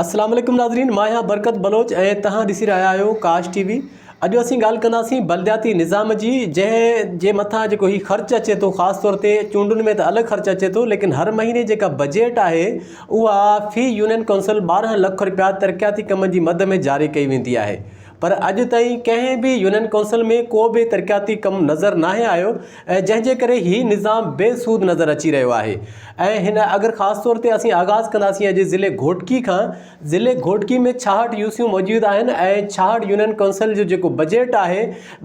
السلام عليڪم ناظرين مان آهيان برڪت بلوچ ۽ توهان ڏسي رهيا آهيو ڪاش ٽي وي اڄ اسين ڳالهه ڪنداسين بلدياتي نظام جي جنهن جي مٿان جيڪو هي خرچ اچي ٿو خاص طور تي چونڊن ۾ ته الڳ خرچ اچي ٿو ليڪن هر مهيني جيڪا بجيٽ آهي اها في يونين ڪونسل 12 لک رپيا ترقياتي ڪمن جي مد ۾ جاري ڪئي ويندي آهي پر اڄ تائين ڪنهن به يونين ڪونسل ۾ ڪو به ترقياتي ڪم نظر ناهي آيو ۽ جنهن جي ڪري هي نظام بي سود نظر اچي رهيو آهي ۽ هن اگر خاص طور تي اسين آغاز ڪنداسين اڄ ضلعي گهوٽڪي کان ضلعي گهوٽڪي ۾ 66 يوسيون موجود آهن ۽ 66 يونين ڪونسل جو جيڪو بجيٽ آهي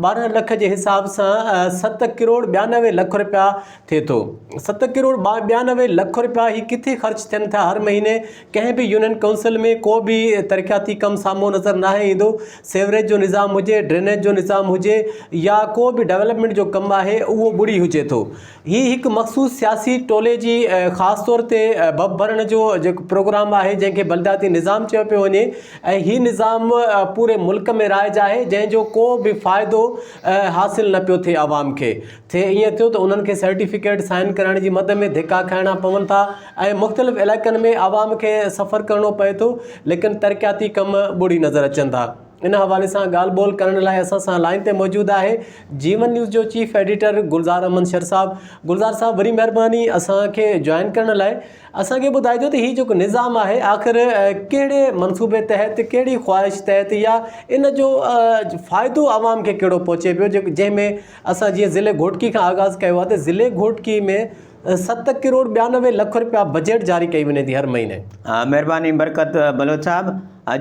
12 لک جي حساب سان 7 ڪروڙ 92 لک رپيا ٿئي ٿو. ست ڪروڙ 92 لک رپيا هي ڪٿي خرچ ٿين ٿا هر مهيني ڪنهن به يونين ڪائونسل ۾ ڪو به ترقياتي ڪم سامهون نظر ناهي ايندو سيوريج جو نظام هجي ڊرينيج جو نظام هجي يا ڪو به ڊولپمينٽ جو ڪم آهي اهو ٻڙي هجي ٿو هي هڪ مخصوص سياسي ٽولي جي خاص طور تي ڀڀ ڀرڻ جو جيڪو پروگرام آهي جنهن کي بلدياتي نظام چيو پيو وڃي ۽ هي نظام پوري ملڪ ۾ رائج آهي جنهن جو ڪو به فائدو حاصل نه پيو ٿئي عوام کي ٿئي ائين ٿيو ته انهن کي سرٽيفڪيٽ سائن ڪرائڻ جي مد ۾ ڌڪا کائڻا پون ٿا ۽ مختلف علائقن ۾ عوام کي سفر ڪرڻو پئي ٿو ليڪن ترقياتي ڪم ٻڙي نظر اچن ٿا ان حوالي سان ڳالهه ٻولهه ڪرڻ لاء اسان سان لائين تي موجود آهي جيون نيوز جو چيف ايڊيٽر گلزار احمد شر صاحب گلزار صاحب وڏي مهرباني اسان کي جوائن ڪرڻ لاء اسان کي ٻڌائجو ته هي جيڪو نظام آهي آخر ڪهڙي منصوبي تحت ڪهڙي خواهش تحت يا ان جو فائدو عوام کي ڪهڙو پهچي پيو جنهن ۾ اسان جيئن ضلعي گهوٽڪي کان آغاز ڪيو آهي ته ضلعي گهوٽڪي ۾ 7 ڪروڙ 92 لک رپيا بجيٽ جاري ڪئي وڃي ٿي هر مهيني. مهرباني برڪت بلوچ صاحب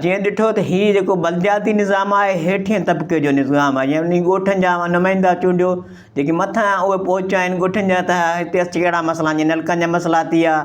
جيئن ڏٺو ته هي جيڪو بلدياتي نظام آهي هيٺين طبقي جو نظام آهي يعني ڳوٺن جا نمائندا چونڊيو جيڪي مٿان اهي پهچ آهن ڳوٺن جا ته هتي ڪهڙا مسئلا آهن جيئن نلڪن جا مسئلا ٿي ويا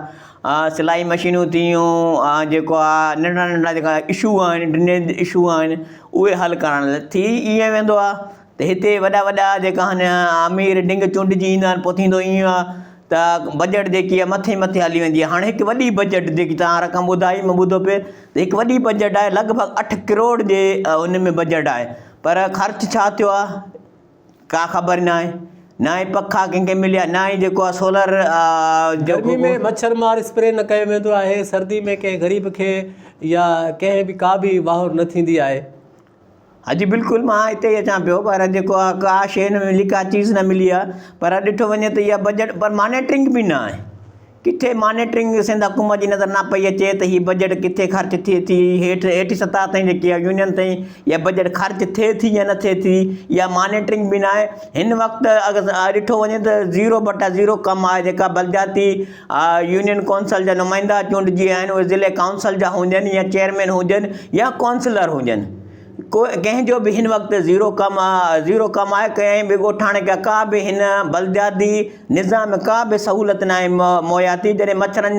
سلائي مشينون ٿي ويون جيڪو آهي ننڍڙا ننڍڙا جيڪا اشو آهن ڊرينيج اشو آهن اهي حل ڪرڻ لاء ٿي ائين ويندو آهي ته هتي وڏا وڏا جيڪا آهن امير ڊنگ چونڊجي ايندا آهن پوء ٿيندو ائين آهي ته بجيٽ جيڪي آهي مٿي مٿي هلي ويندي آهي هاڻي هڪ وڏي بجيٽ جيڪي توهان رقم ٻڌائي مان ٻڌو پئي ته هڪ وڏي بجيٽ آهي لڳ ڀڳ اٺ ڪروڙ جي ان ۾ بجيٽ آهي پر خرچ ڇا ٿيو آهي ڪا خبر نه آهي نه ئي پکا ڪنهن کي مليا نه ئي جيڪو آهي سولر گرمي ۾ مڇر مار اسپري نه ڪيو ويندو آهي سردي ۾ ڪنهن غريب کي يا ڪنهن به ڪا به واهر نه ٿيندي آهي. ها جي بلڪل مان اتي ئي اچان پيو پر جيڪو آ ڪا شيء نه ملي ڪا چيز نه ملي آ پر ڏٺو وڃي ته اها بجيٽ پر مانيٽرنگ به نه آهي ڪٿي مانيٽرنگ سنڌ حڪومت جي نظر نه پئي اچي ته هي بجيٽ ڪٿي خرچ ٿئي ٿي هيٺ هيٺ سطح تائين جيڪي آ يونين تائين اها بجيٽ خرچ ٿئي ٿي يا نه ٿئي ٿي اها مانيٽرنگ به نه آهي هن وقت اگر ڏٺو وڃي ته زيرو بٽا زيرو ڪم آهي جيڪا بلدياتي يونين ڪونسل جا نمائندا چونڊجي آيا آهن اهي ضلعي ڪائونسل جا هجن يا چيئرمين هجن يا ڪائونسلر هجن ڪو ڪنهن جو به هن وقت زيرو ڪم زيرو ڪم آهي ڪنهن به ڳوٺاڻي کي ڪا به هن بلدياتي نظام ۾ ڪا به سهولت ناهي مهيا ٿي جڏهن مڇرن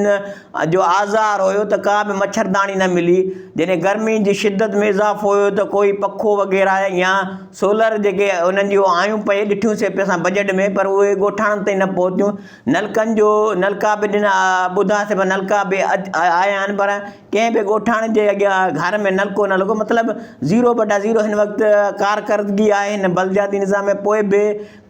جو آزار هيو ته ڪا به مڇرداڻي نه ملي جڏهن گرمي جي شدت ۾ اضافو هيو ته ڪوئي پکو وغيره يا سولر جيڪي انهن جون آيون پئي ڏٺيون سي پئي اسان بجيٽ ۾ پر اهي ڳوٺاڻن تائين نه پهتيون نلڪن جو نلڪا به ڏنا ٻڌاسي پر نلڪا به آيا آهن پر ڪنهن به ڳوٺاڻي جي اڳيان گهر ۾ نلڪو نه لڳو مطلب زيرو بٽا زيرو هن وقت ڪارڪردگي آهي هن بلدياتي نظام ۾ پوء به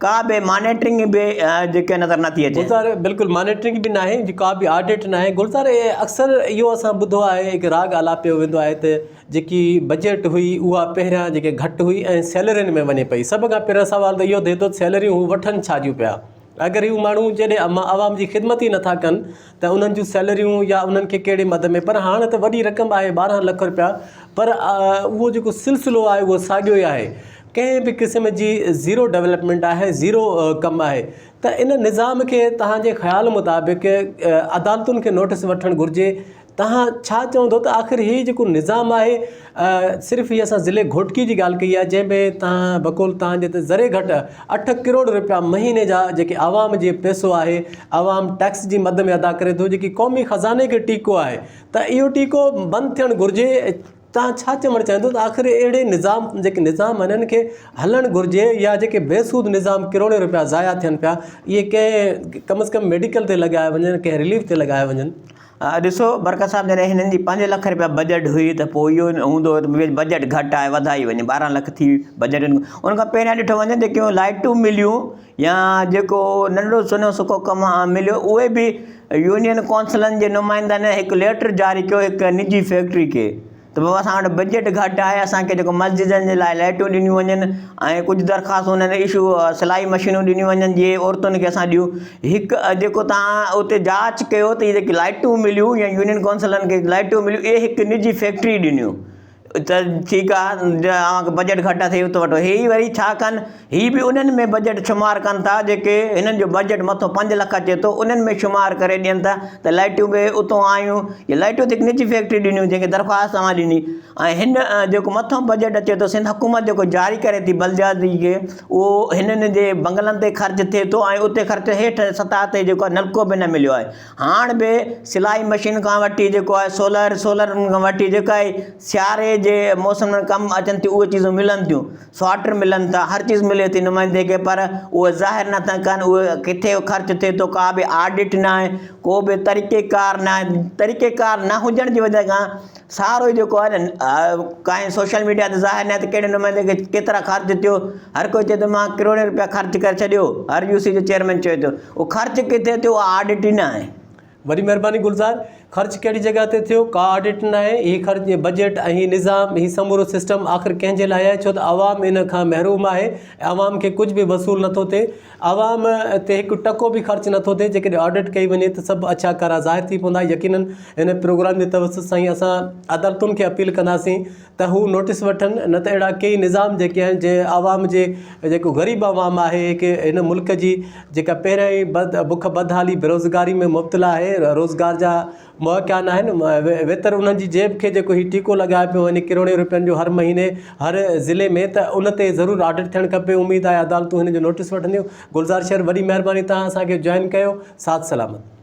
ڪا به مانيٽرنگ به جيڪي نظر نٿي اچي. گلزار بلڪل مانيٽرنگ به ناهي ڪا به آڊٽ ناهي گلزار اڪثر اهو اسان ٻڌو آهي هڪ راڳ آلاپيو ويندو آهي ته جيڪي بجيٽ هئي اها پهريان جيڪي گهٽ هئي ۽ سيلرين ۾ وڃي پئي سڀ کان پهريان سوال ته اهو ٿئي ٿو سيلريون هو وٺن ڇا جون پيا اگر هو ماڻهو جڏهن عوام جي خدمت ئي نٿا ڪن ته انهن جون سيلريون يا انهن کي ڪهڙي مد ۾ پر هاڻ ته وڏي رقم آهي 12 لک رپيا پر اهو جيڪو سلسلو آهي اهو ساڳيو ئي آهي ڪنهن به قسم جي زيرو ڊولپمينٽ آهي زيرو ڪم آهي ته ان نظام کي توهان جي خيال مطابق عدالتن کي نوٽس وٺڻ گهرجي توهان ڇا چوندو ته آخر هي جيڪو نظام آهي صرف هي اسان ضلعي گهوٽڪي جي ڳالهه ڪئي آهي جنهن ۾ توهان بقول توهان جي ته ذري گهٽ اٺ ڪروڙ رپيا مهيني جا جيڪي عوام جي پئسو آهي عوام ٽيڪس جي مد ۾ ادا ڪري ٿو جيڪي قومي خزاني کي ٽيڪو آهي ته اهو ٽيڪو بند ٿيڻ گهرجي توهان ڇا چوڻ چاهيندو ته آخر اهڙي نظام جيڪي نظام آهن انهن کي هلڻ گهرجي يا جيڪي بي سود نظام ڪروڙين رپيا ضايع ٿين پيا اهي ڪنهن ڪم از ڪم ميڊيڪل تي لڳايا وڃن ڪنهن رليف تي لڳايا وڃن. ڏسو برڪت صاحب جڏهن هنن جي پنج لک رپيا بجيٽ هئي ته پوء اهو هوندو هو ته بجيٽ گهٽ آهي وڌائي وڃي 12 لک ٿي بجيٽ ان کان پهريان ڏٺو وڃي جيڪيون لائٽون مليون يا جيڪو ننڍڙو سنهو سڪو ڪم مليو اهي به يونين ڪونسلن جي نمائندن هڪ ليٽر جاري ڪيو هڪ نجي فيڪٽري کي ته بابا اسان وٽ بجيٽ گهٽ آهي اسان کي جيڪو مسجدن جي لاء لائٽون ڏنيون وڃن ۽ ڪجهه درخواستون انهن اشو سلائي مشينون ڏنيون وڃن جيئن عورتن کي اسان ڏيون هڪ جيڪو تان اتي جاچ ڪيو ته هي جيڪي لائٽون مليون يا يونين ڪونسلن کي لائٽون مليون اهي هڪ نجي فيڪٽري ڏنيون ته ٺيڪ آ اوهان کي بجيٽ گهٽ اٿئي اتو وٺو هي وري ڇا ڪن هي به انهن ۾ بجيٽ شمار ڪن ٿا جيڪي هنن جو بجيٽ مٿو 5 لک اچي ٿو انهن ۾ شمار ڪري ڏين ٿا ته لائٽيون به اتو آيون يا لائٽيون ته هڪ نجي فيڪٽري ڏنيون جنهن کي درخواست اوهان ڏني ۽ هن جيڪو مٿو بجيٽ اچي ٿو سنڌ حڪومت جيڪو جاري ڪري ٿي بلدياتي کي اهو هنن جي بنگلن تي خرچ ٿئي ٿو ۽ اتي خرچ هيٺ سطح تي جيڪو نلڪو به نه مليو آهي هاڻ به سلائي مشين کان وٺي جيڪو آهي سولر سولرن کان وٺي جيڪا هي سياري جي موسم ۾ ڪم اچن ٿيون اهي چيزون ملن ٿيون سواٽر ملن ٿا هر چيز ملي ٿي نمائندي کي پر اهي ظاهر نٿا ڪن اهي ڪٿي خرچ ٿئي ٿو ڪا به آڊٽ نه آهي ڪو به طريقي ڪار نه آهي طريقي ڪار نه هجڻ جي وجه کان سارو ئي جيڪو آهي نه ڪائين سوشل ميڊيا تي ظاهر نه آهي ته ڪهڙي نمائندي کي ڪيترا خرچ ٿيو هر ڪوئي چئي ٿو مان ڪروڙين روپيا خرچ ڪري ڇڏيو هر يو سي جو چيئرمين چئي ٿو اهو خرچ ڪٿي ٿيو اها آڊٽ ئي نه آهي. وڏي مهرباني گلزار. خرچ ڪهڙي جڳهه تي ٿيو ڪا آڊٽ ناهي هي خرچ بجيٽ ۽ هي نظام هي سمورو سسٽم آخر ڪنهن جي لاء آهي ڇو ته عوام ان کان محروم آهي ۽ عوام کي ڪجهه به وصول نٿو ٿئي عوام تي هڪ ٽڪو به خرچ نٿو ٿئي جيڪڏهن آڊٽ ڪئي وڃي ته سڀ اڇا ڪارا ظاهر ٿي پوندا يقينن هن پروگرام جي توسط سان ئي اسان عدالتن کي اپيل ڪنداسين ته هو نوٽيس وٺن نه ته اهڙا ڪيئي نظام جيڪي آهن جي عوام جي جيڪو غريب عوام آهي هڪ هن ملڪ جي جيڪا پهريان ئي بد بک بدحالي بيروزگاري ۾ مبتلا آهي روزگار جا موقعا نه آهن ويتر انهن جي جيب کي جيڪو هي ٽيڪو لڳايو پيو وڃي ڪروڙين روپين جو هر مهيني هر ضلعي ۾ ته ان تي ضرور آڊٽ ٿيڻ کپي اميد آهي عدالتون هن جو نوٽيس وٺنديون گلزار شر وڏي مهرباني توهان اسان کي جوائن ڪيو ساٿ سلامت.